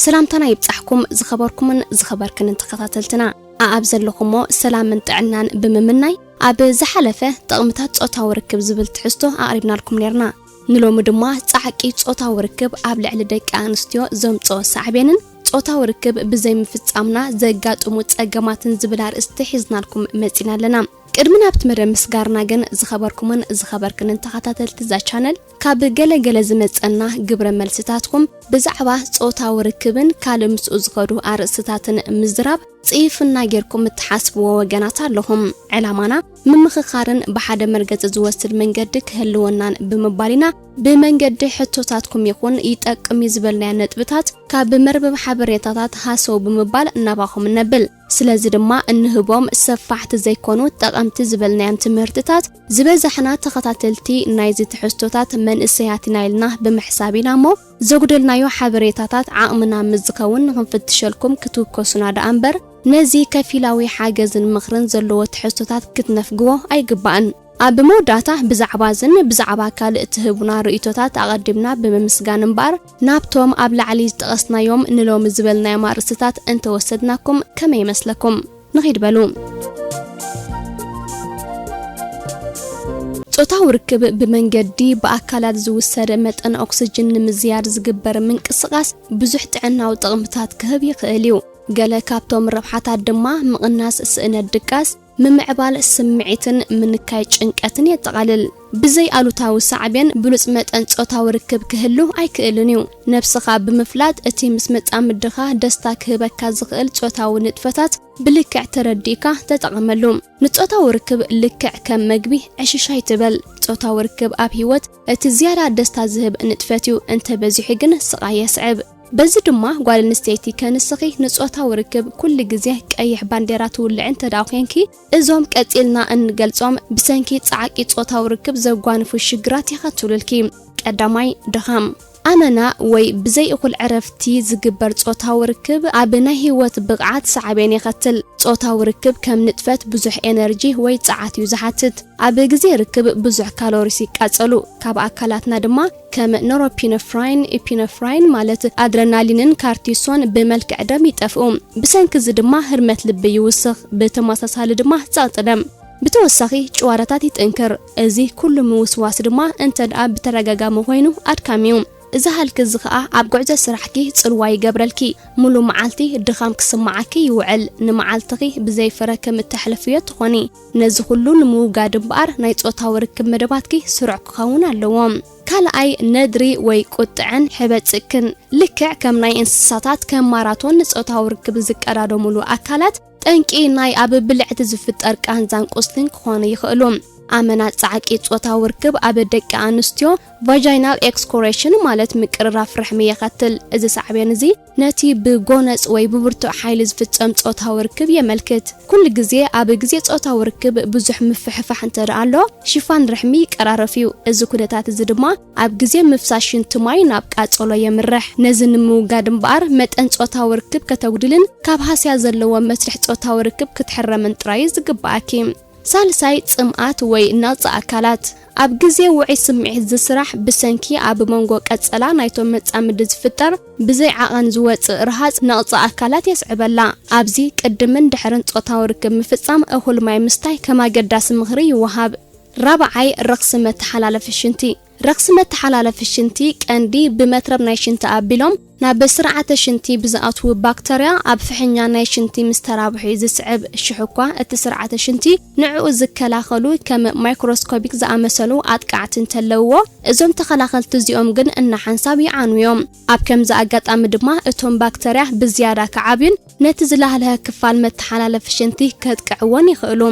ሰላምታና ይብጻሕኩም ዝኸበርኩምን ዝኸበርክንን ተኸታተልትና። ኣኣብ ዘለኹሞ ሰላምን ጥዕናን ብምምናይ፣ ኣብ ዝሓለፈ ጥቕምታት ጾታዊ ርክብ ዝብል ትሕዝቶ ኣቕሪብናልኩም ኔርና። ንሎሚ ድማ ጻዕቂ ጾታዊ ርክብ ኣብ ልዕሊ ደቂ ኣንስትዮ ዘምጽኦ ሳዕቤንን ጾታዊ ርክብ ብዘይምፍጻምና ዘጋጥሙ ጸገማትን ዝብል ኣርእስቲ ሒዝናልኩም መጺና ኣለና። ቅድሚ ናብቲ መደብ ምስጋርና ግን ዝኸበርኩምን ዝኸበርክንን ተኸታተልቲ እዛ ቻነል፣ ካብ ገለ ገለ ዝመጸና ግብረ መልስታትኩም ብዛዕባ ጾታዊ ርክብን ካልእ ምስኡ ዝኸዱ ኣርእስትታትን ምዝራብ ጽይፍና ጌርኩም እትሓስብዎ ወገናት ኣለኹም። ዕላማና ምምኽኻርን ብሓደ መርገጺ ዝወስድ መንገዲ ክህልወናን ብምባል ኢና፣ ብመንገዲ ሕቶታትኩም ይኹን ይጠቅም እዩ ዝበልናዮ ነጥብታት ካብ መርበብ ሓበሬታታት ሃሰው ብምባል ናባኹም ነብል። ስለዚ ድማ እንህቦም ሰፋሕቲ ዘይኮኑ ጠቐምቲ ዝበልናዮም ትምህርትታት ዝበዛሕና ተኸታተልቲ ናይዚ ትሕዝቶታት መንእሰያት ኢና ኢልና ብምሕሳብ ኢና እሞ፣ ዘጉደልናዮ ሓበሬታታት ዓቕምና ምስ ዝኸውን ንኽንፍትሸልኩም ክትውከሱና ደኣ እምበር፣ ነዚ ከፊላዊ ሓገዝን ምኽርን ዘለዎ ትሕዝቶታት ክትነፍግዎ ኣይግባእን። ኣብ መወዳእታ ብዛዕባ እዝን ብዛዕባ ካልእ እትህቡና ርእይቶታት ኣቐዲምና ብምምስጋን እምበኣር፣ ናብቶም ኣብ ላዕሊ ዝጠቐስናዮም ንሎሚ ዝበልናዮም ኣርእስትታት እንተወሰድናኩም ከመይ ይመስለኩም? ንኺድ በሉ። ጾታዊ ርክብ ብመንገዲ ብኣካላት ዝውሰድ መጠን ኦክስጅን ንምዝያድ ዝግበር ምንቅስቓስ ብዙሕ ጥዕናዊ ጥቕምታት ክህብ ይኽእል እዩ። ገለ ካብቶም ረብሓታት ድማ ምቕናስ ስእነት ድቃስ፣ ምምዕባል ስምዒትን ምንካይ ጭንቀትን የጠቓልል። ብዘይ ኣሉታዊ ሳዕቤን ብሉጽ መጠን ጾታዊ ርክብ ክህሉ ኣይክእልን እዩ። ነብስኻ ብምፍላጥ እቲ ምስ መጻምድኻ ደስታ ክህበካ ዝኽእል ጾታዊ ንጥፈታት ብልክዕ ተረዲእካ ተጠቐመሉ። ንጾታዊ ርክብ ልክዕ ከም መግቢ ዕሽሽ ኣይትበል። ጾታዊ ርክብ ኣብ ህይወት እቲ ዝያዳ ደስታ ዝህብ ንጥፈት እዩ፣ እንተበዚሑ ግን ስቓይ የስዕብ። በዚ ድማ ጓል ኣንስተይቲ ከንስኺ ንጾታዊ ርክብ ኩሉ ግዜ ቀይሕ ባንዴራ ትውልዒ እንተ ደኣ ኮንኪ፣ እዞም ቀጺልና እንገልጾም ብሰንኪ ጻዕቂ ጾታዊ ርክብ ዘጓንፉ ሽግራት ይኸትሉልኪ። ቀዳማይ፣ ድኻም። ኣመና ወይ ብዘይ እኹል ዕረፍቲ ዝግበር ጾታዊ ርክብ ኣብ ናይ ህይወት ብቕዓት ሳዕቤን የኸትል። ጾታዊ ርክብ ከም ንጥፈት ብዙሕ ኤነርጂ ወይ ጸዓት እዩ ዝሓትት። ኣብ ግዜ ርክብ ብዙሕ ካሎሪስ ይቃጸሉ። ካብ ኣካላትና ድማ ከም ኖሮፒነፍራይን፣ ኢፒነፍራይን ማለት ኣድረናሊንን ካርቲሶን ብመልክዕ ደም ይጠፍኡ። ብሰንኪ እዚ ድማ ህርመት ልቢ ይውስኽ። ብተመሳሳሊ ድማ ጸቕጢ ደም። ብተወሳኺ ጭዋዳታት ይጥንክር። እዚ ኩሉ ምውስዋስ ድማ እንተ ደኣ ብተደጋጋሚ ኮይኑ ኣድካሚ እዩ። እዚ ሃልኪ እዚ ኸኣ ኣብ ጉዕዞ ስራሕኪ ጽልዋ ይገብረልኪ። ሙሉ መዓልቲ ድኻም ክስምዓኪ ይውዕል። ንመዓልትኺ ብዘይ ፍረ ከም እተሕልፍዮ ትኾኒ። ነዚ ኩሉ ንምውጋድ እምበኣር ናይ ጾታዊ ርክብ መደባትኪ ስሩዕ ክኸውን ኣለዎ። ካልኣይ፣ ነድሪ ወይ ቁጥዐን ሕበጽክን። ልክዕ ከም ናይ እንስሳታት፣ ከም ማራቶን ንጾታዊ ርክብ ዝቀዳደሙሉ ኣካላት፣ ጠንቂ ናይ ኣብ ብልዕቲ ዝፍጠር ቃንዛን ቁስልን ክኾኑ ይኽእሉ። ኣመና ጻዕቂ ጾታዊ ርክብ ኣብ ደቂ ኣንስትዮ ቫጃይናል ኤክስኮሬሽን ማለት ምቅርራፍ ርሕሚ የኸትል። እዚ ሳዕቤን እዚ ነቲ ብጎነጽ ወይ ብብርቱዕ ሓይሊ ዝፍጸም ጾታዊ ርክብ የመልክት። ኩሉ ግዜ ኣብ ግዜ ጾታዊ ርክብ ብዙሕ ምፍሕፋሕ እንተ ደኣ ኣሎ፣ ሽፋን ርሕሚ ይቀራረፍ እዩ። እዚ ኩነታት እዚ ድማ ኣብ ግዜ ምፍሳስ ሽንቲ ማይ ናብ ቃጸሎ የምርሕ። ነዚ ንምውጋድ እምበኣር መጠን ጾታዊ ርክብ ከተጉድልን ካብ ሃስያ ዘለዎ መስርሕ ጾታዊ ርክብ ክትሕረምን ጥራይ እዩ ዝግበኣኪ። ሳልሳይ፣ ጽምኣት ወይ ነቕጺ ኣካላት። ኣብ ግዜ ውዑይ ስምዒት ዝስራሕ ብሰንኪ ኣብ መንጎ ቀጸላ ናይቶም መጻምዲ ዝፍጠር ብዘይ ዓቐን ዝወጽእ ረሃጽ ነቕጺ ኣካላት የስዕበላ። ኣብዚ ቅድምን ድሕርን ጾታዊ ርክብ ምፍጻም እኹል ማይ ምስታይ ከም ኣገዳሲ ምኽሪ ይወሃብ። ራብዓይ፣ ረኽሲ መተሓላለፊ ሽንቲ። ረኽሲ መተሓላለፊ ሽንቲ ቀንዲ ብመትረብ ናይ ሽንቲ ኣቢሎም ናብ ስርዓተ ሽንቲ ብዝኣትዉ ባክተርያ ኣብ ፍሕኛ ናይ ሽንቲ ምስ ተራብሑ እዩ ዝስዕብ። ሽሕ እኳ እቲ ስርዓተ ሽንቲ ንዕኡ ዝከላኸሉ ከም ማይክሮስኮፒክ ዝኣመሰሉ ኣጥቃዕቲ እንተለውዎ፣ እዞም ተኸላኸልቲ እዚኦም ግን እናሓንሳብ ይዓኑ እዮም። ኣብ ከምዚ ኣጋጣሚ ድማ እቶም ባክተርያ ብዝያዳ ክዓብዩን ነቲ ዝላህለሀ ክፋል መተሓላለፊ ሽንቲ ከጥቅዕዎን ይኽእሉ።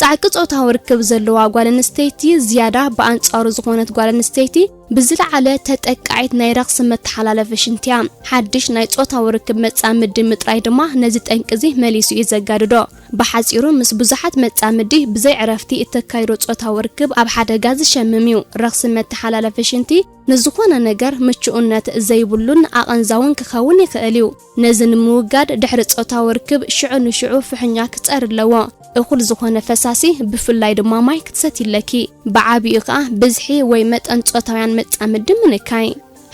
ጻዕቂ ጾታዊ ርክብ ዘለዋ ጓል ኣንስተይቲ ዝያዳ ብኣንጻሩ ዝኾነት ጓል ኣንስተይቲ ብዝለዓለ ተጠቃዒት ናይ ረኽሲ መተሓላለፊ ሽንቲ እያ። ሓድሽ ናይ ጾታዊ ርክብ መጻምዲ ምጥራይ ድማ ነዚ ጠንቂ እዚ መሊሱ እዩ ዘጋድዶ። ብሓጺሩ ምስ ብዙሓት መጻምዲ ብዘይ ዕረፍቲ እተካይዶ ጾታዊ ርክብ ኣብ ሓደጋ ዝሸምም እዩ። ረኽሲ መተሓላለፊ ሽንቲ ንዝኾነ ነገር ምቹእነት ዘይብሉን ኣቐንዛውን ክኸውን ይኽእል እዩ። ነዚ ንምውጋድ ድሕሪ ጾታዊ ርክብ ሽዑ ንሽዑ ፍሕኛ ክጸሪ ኣለዎ። እኹል ዝኾነ ፈሳሲ ብፍላይ ድማ ማይ ክትሰቲ ኣለኪ። ብዓቢኡ ከኣ ብዝሒ ወይ መጠን ጾታውያን መጻምዲ ምንካይ።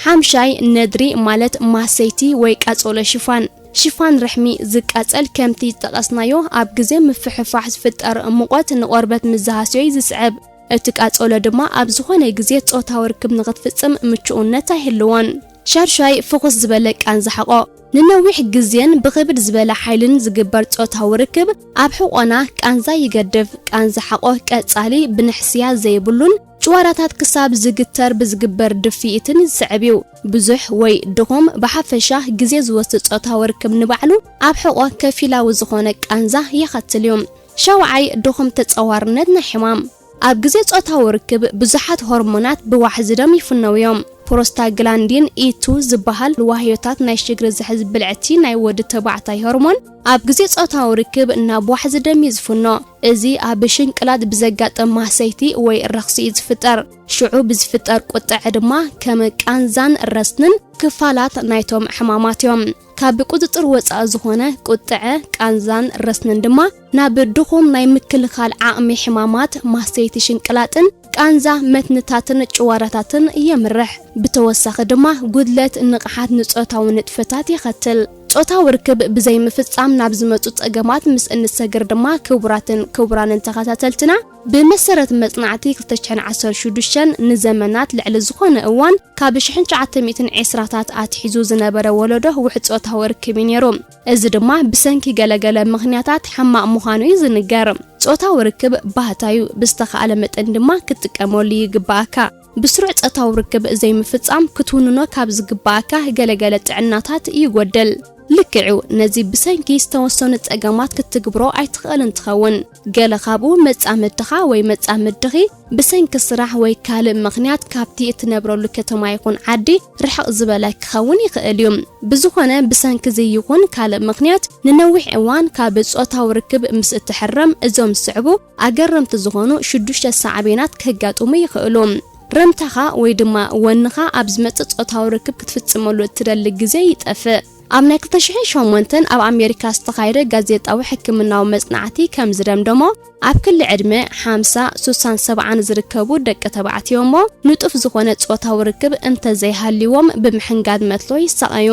ሓምሻይ፣ ነድሪ ማለት ማሰይቲ ወይ ቀጸሎ ሽፋን። ሽፋን ርሕሚ ዝቃጸል፣ ከምቲ ዝጠቐስናዮ ኣብ ግዜ ምፍሕፋሕ ዝፍጠር ሙቐት ንቆርበት ምዝሃስዮ እዩ ዝስዕብ። እቲ ቃጸሎ ድማ ኣብ ዝኾነ ግዜ ጾታዊ ርክብ ንኽትፍጽም ምቹእነት ኣይህልዎን። ሻድሻይ፣ ፍኹስ ዝበለ ቃንዛ ሕቖ። ንነዊሕ ግዜን ብኽብድ ዝበለ ሓይልን ዝግበር ጾታዊ ርክብ ኣብ ሕቖና ቃንዛ ይገድፍ። ቃንዛ ሕቖ ቀጻሊ፣ ብንሕስያ ዘይብሉን ጭዋዳታት ክሳብ ዝግተር ብዝግበር ድፍኢትን ዝስዕብ እዩ። ብዙሕ ወይ ድኹም ብሓፈሻ ግዜ ዝወስድ ጾታዊ ርክብ ንባዕሉ ኣብ ሕቖ ከፊላዊ ዝኾነ ቃንዛ የኸትል እዩ። ሻውዓይ፣ ድኹም ተጸዋርነት ናይ ሕማም። ኣብ ግዜ ጾታዊ ርክብ ብዙሓት ሆርሞናት ብዋሕዚ ደም ይፍነው እዮም። ፕሮስታግላንዲን ኢ ቱ ዝበሃል ዋህዮታት ናይ ሽግሪ ዝሕዝ ብልዕቲ ናይ ወዲ ተባዕታይ ሆርሞን ኣብ ግዜ ጾታዊ ርክብ ናብ ዋሕዚ ደም እዩ ዝፍኖ። እዚ ኣብ ሽንቅላት ብዘጋጥም ማህሰይቲ ወይ ረኽሲ እዩ ዝፍጠር። ሽዑ ብዝፍጠር ቁጥዐ ድማ ከም ቃንዛን ረስንን ክፋላት ናይቶም ሕማማት እዮም። ካብ ቁጽጽር ወጻኢ ዝኾነ ቁጥዐ፣ ቃንዛን ረስንን ድማ ናብ ድኹም ናይ ምክልኻል ዓቕሚ ሕማማት፣ ማህሰይቲ ሽንቅላጥን ቃንዛ መትንታትን ጭዋዳታትን የምርሕ። ብተወሳኺ ድማ ጉድለት ንቕሓት ንጾታዊ ንጥፈታት የኸትል። ጾታዊ ርክብ ብዘይምፍጻም ናብ ዝመጹ ጸገማት ምስ እንሰግር ድማ፣ ክቡራትን ክቡራንን ተኸታተልትና፣ ብመሰረት መጽናዕቲ ክልተ ሽሕን ዓሰርተ ሽዱሽተን ንዘመናት ልዕሊ ዝኾነ እዋን ካብ ሽሕን ትሽዓተ ሚእትን ዕስራታት ኣትሒዙ ዝነበረ ወለዶ ውሕድ ጾታዊ ርክብ እዩ ነይሩ። እዚ ድማ ብሰንኪ ገለገለ ምኽንያታት ሕማቕ ምዃኑ እዩ ዝንገር። ጾታዊ ርክብ ባህታ እዩ፣ ብዝተኻእለ መጠን ድማ ክትጥቀመሉ ይግባኣካ። ብስሩዕ ጾታዊ ርክብ ዘይምፍጻም ክትውንኖ ካብ ዝግባኣካ ገለገለ ጥዕናታት ይጎድል። ልክዕ እዩ፣ ነዚ ብሰንኪ ዝተወሰኑ ጸገማት ክትግብሮ ኣይትኽእልን ትኸውን። ገለ ካብኡ መጻምድኻ ወይ መጻምድኺ ብሰንኪ ስራሕ ወይ ካልእ ምኽንያት ካብቲ እትነብረሉ ከተማ ይኹን ዓዲ ርሕቕ ዝበለ ክኸውን ይኽእል እዩ። ብዝኾነ፣ ብሰንኪ እዚ ይኹን ካልእ ምኽንያት ንነዊሕ እዋን ካብ ጾታዊ ርክብ ምስ እትሕረም፣ እዞም ዝስዕቡ ኣገረምቲ ዝኾኑ ሽዱሽተ ሳዕቤናት ከጋጥሙ ይኽእሉ። ረምታኻ ወይ ድማ ወንኻ ኣብ ዝመጽእ ጾታዊ ርክብ ክትፍጽመሉ እትደሊ ግዜ ይጠፍእ። ኣብ ናይ ክልተ ሽሕን ሸሞንተን ኣብ ኣሜሪካ ዝተኻየደ ጋዜጣዊ ሕክምናዊ መጽናዕቲ ከም ዝደምደሞ፣ ኣብ ክሊ ዕድመ ሓምሳ፣ ሱሳን ሰብዓን ዝርከቡ ደቂ ተባዕትዮ እሞ ንጡፍ ዝኾነ ጾታዊ ርክብ እንተዘይሃልይዎም ብምሕንጋድ መትሎ ይሳቐዩ።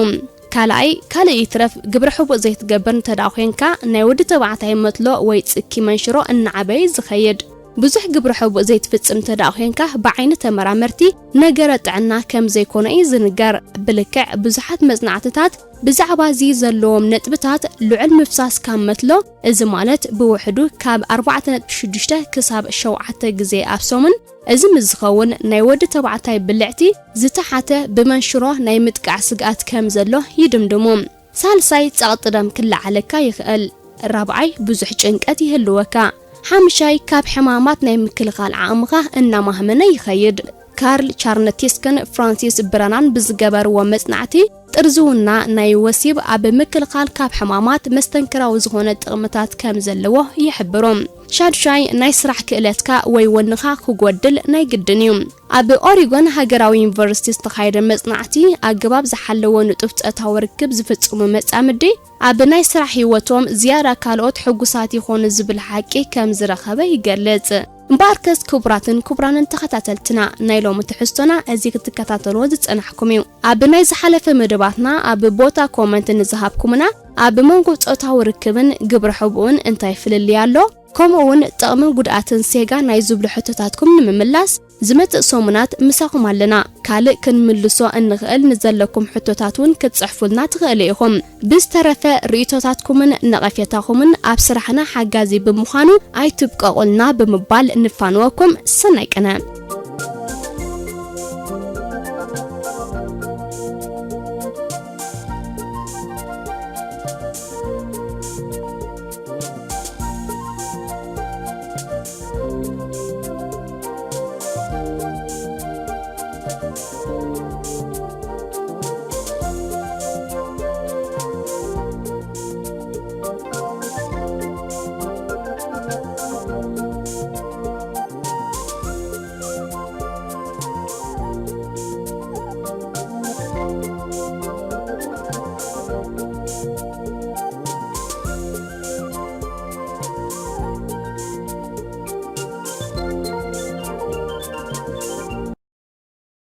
ካልኣይ፣ ካልእ ይትረፍ ግብረ ሕቡእ ዘይትገብር እንተ ደኣ ኾይንካ፣ ናይ ወዲ ተባዕታይ መትሎ ወይ ጽኪ መንሽሮ እናዓበየ ዝኸይድ። ብዙሕ ግብረ ሕቡእ ዘይትፍጽም እንተ ደኣ ኾይንካ፣ ብዓይኒ ተመራመርቲ ነገረ ጥዕና ከም ዘይኮነ እዩ ዝንገር። ብልክዕ ብዙሓት መጽናዕትታት ብዛዕባ እዚ ዘለዎም ነጥብታት ልዑል ምፍሳስ ካብ መትሎ፣ እዚ ማለት ብውሕዱ ካብ ኣርባዕተ ነጥቢ ሽዱሽተ ክሳብ ሸውዓተ ግዜ ኣብ ሰሙን፣ እዚ ምስ ዝኸውን ናይ ወዲ ተባዕታይ ብልዕቲ ዝተሓተ ብመንሽሮ ናይ ምጥቃዕ ስግኣት ከም ዘሎ ይድምድሙ። ሳልሳይ፣ ጸቕጢ ደም ክለዓለካ ይኽእል። ራብዓይ፣ ብዙሕ ጭንቀት ይህልወካ። ሓምሻይ፣ ካብ ሕማማት ናይ ምክልኻል ዓቕምኻ እናማህመነ ይኸይድ። ካርል ቻርነቲስክን ፍራንሲስ ብረናን ብዝገበርዎ መጽናዕቲ፣ ጥርዝውና ናይ ወሲብ ኣብ ምክልኻል ካብ ሕማማት መስተንክራዊ ዝኾነ ጥቕምታት ከም ዘለዎ ይሕብሩ። ሻድሻይ፣ ናይ ስራሕ ክእለትካ ወይ ወንኻ ክጎድል ናይ ግድን እዩ። ኣብ ኦሪጎን ሃገራዊ ዩኒቨርሲቲ ዝተኻየደ መጽናዕቲ፣ ኣገባብ ዝሓለወ ንጡፍ ጾታዊ ርክብ ዝፍጽሙ መጻምዲ ኣብ ናይ ስራሕ ህይወቶም ዝያዳ ካልኦት ሕጉሳት ይኾኑ ዝብል ሓቂ ከም ዝረኸበ ይገልጽ። እምበኣርከስ ክቡራትን ክቡራንን ተኸታተልትና፣ ናይ ሎሚ ትሕዝቶና እዚ ክትከታተልዎ ዝጸናሕኩም እዩ። ኣብ ናይ ዝሓለፈ መደባትና ኣብ ቦታ ኮመንት ንዝሃብኩምና፣ ኣብ መንጎ ጾታዊ ርክብን ግብረ ሕቡእን እንታይ ፍልልይ ኣሎ? ከምኡ እውን ጥቕምን ጉድኣትን ሴጋ ናይ ዝብሉ ሕቶታትኩም ንምምላስ ዝመጽእ ሰሙናት ምሳኹም ኣለና። ካልእ ክንምልሶ እንኽእል ንዘለኩም ሕቶታት እውን ክትጽሕፉልና ትኽእሉ ኢኹም። ብዝተረፈ ርእይቶታትኩምን ነቐፌታኹምን ኣብ ስራሕና ሓጋዚ ብምዃኑ ኣይትብቀቑልና ብምባል ንፋንወኩም። ሰናይ ቅነ።